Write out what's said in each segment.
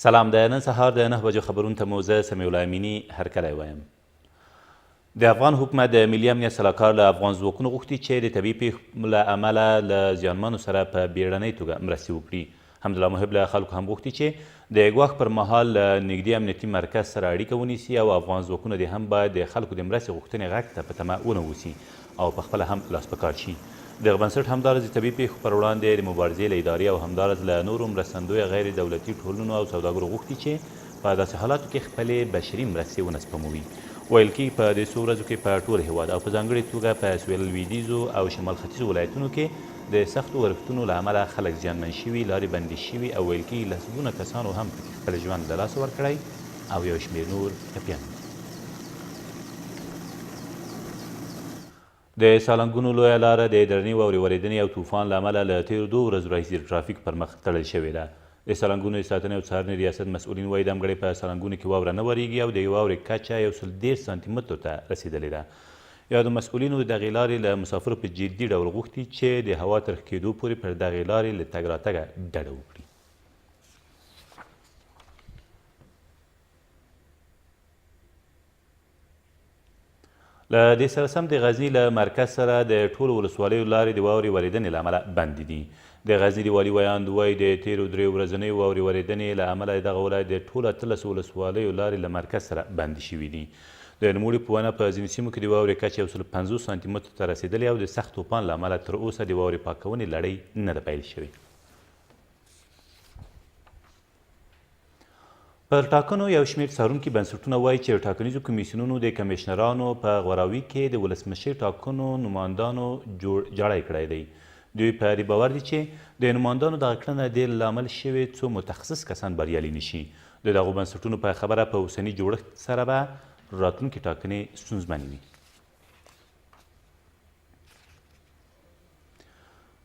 سلام د نن سهار د 9 بجو خبرونو ته مو زه سمیع الله امیني هرکلی وایم. د افغان حکومت د ملي امنیت سلاکار له افغان ځواکونو غوښتي چې د طبیعي پېښو له امله له زیانمنو سره په بیړنۍ توګه مرستې وکړي. حمدالله محب له خلکو هم غوښتي چې د ګواښ پر مهال له نږدې امنیتي مرکز سره اړیکه ونیسي او افغان ځواکونه دې هم باید د خلکو د مرستې غوښتنې غږ ته په تمه ونه اوسي او په خپله هم لاس په کار شي. دغه بنسټ همداراز د طبیعي پېښو پر وړاندې د مبارزې له ادارې او همداراز له نورو مرستندویه غیر دولتي ټولنو او سوداګرو غوښتي چې په داسې حالاتو کې خپلې بشري مرستې ونه سپموي. ویل کېږي په دې څو ورځو کې په ټول هېواد او په ځانګړې توګه په سویل لوېدیځو او شمال ختیځو ولایتونو کې د سختو ورښتونو له امله خلک زیانمن شوي، لارې بندې شوي او ویل کېږي لسګونه کسانو هم پکې خپل ژوند له لاسه ورکړی او یو شمېر نور ټپیان دي. د سالنګونو لویه لاره د درنې واورې ورېدنې او طوفان له امله له تېرو دوو ورځو راهیسې د ټرافیک پر مخ تړل شوې ده. د سالنګونو د ساتنې او څارنې ریاست مسؤلین وايي، دمګړۍ په سالنګونو کې واوره نه ورېږي او د واورې کچه یو سل 30 سانتي مترو ته رسېدلې ده. یادو مسؤلینو د دغې لارې له مسافرو په جدي ډول غوښتي چې د هوا تر ښه کېدو پورې پر دغې لارې له تګ راتګه ډډه وکړي. له دې سره سم د غزني له مرکز سره د ټولو ولسوالیو لارې د واورې ورېدنې له امله بندې دي. د غزني د والي ویاند وایي، د تېرو دریو ورځنیو واورې ورېدنې له امله د دغه ولایت د ټولو 18 ولسوالیو لارې له مرکز سره بندې شوې دي. د نوموړي په وینا، په ځینو سیمو کې د واورې کچه یو سل 50 سانتي مترو ته رسېدلې او د سخت توپان له امله تر اوسه د واورې پاکونې لړۍ نه ده پیل شوې. پر ټاکنو یو شمېر څارونکي بنسټونه وايي چې ټاکنیزو کمیسیونونو د کمېشنرانو په غوراوي کې د ولسمشرۍ ټاکنو نوماندانو جوړ جاړی کړی دی. دوی په دې باور دي چې د نوماندانو دغه کړنه د دې لامل شوې څو متخصص کسان بریالي نه شي. د دغو بنسټونو په خبره په اوسني جوړښت سره به راتلونکې ټاکنې ستونزمنې وي.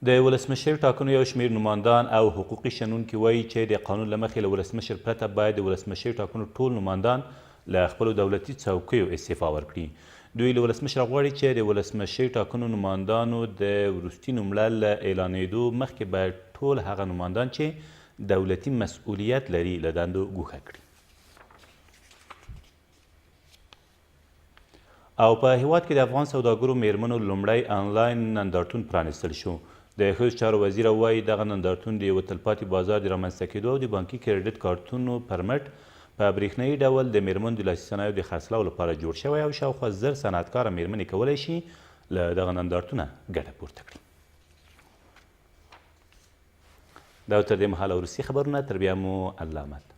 د ولسمشرۍ ټاکنو یو شمېر نوماندان او حقوقي شنونکي وايي چې د قانون له مخې له ولسمشر پرته باید د ولسمشرۍ ټاکنو ټول نوماندان له خپلو دولتي څوکیو استعفا ورکړي. دوی له ولسمشره غواړي چې د ولسمشرۍ ټاکنو نوماندانو د وروستي نوملړ له اعلانېدو مخکې باید ټول هغه نوماندان چې دولتي مسؤلیت لري له دندو ګوښه کړي. او په هېواد کې د افغان سوداګرو مېرمنو لومړی انلاین نندارتون پرانیستل شو. د ښځو چارو وزیره وايي، دغه نندارتون د یوه تلپاتي بازار د رامنځته کېدو او د بانکي کریډټ کارتونو پر مټ په برېښنايي ډول د مېرمنو د لاسي صنایعو د خرڅلاو لپاره جوړ شوی او شاوخوا 1000 صنعتکاره مېرمنې کولی شي له دغه نندارتونه ګټه پورته کړي. دا تر دې مهاله وروستي خبرونه، تر بیا مو الله مل.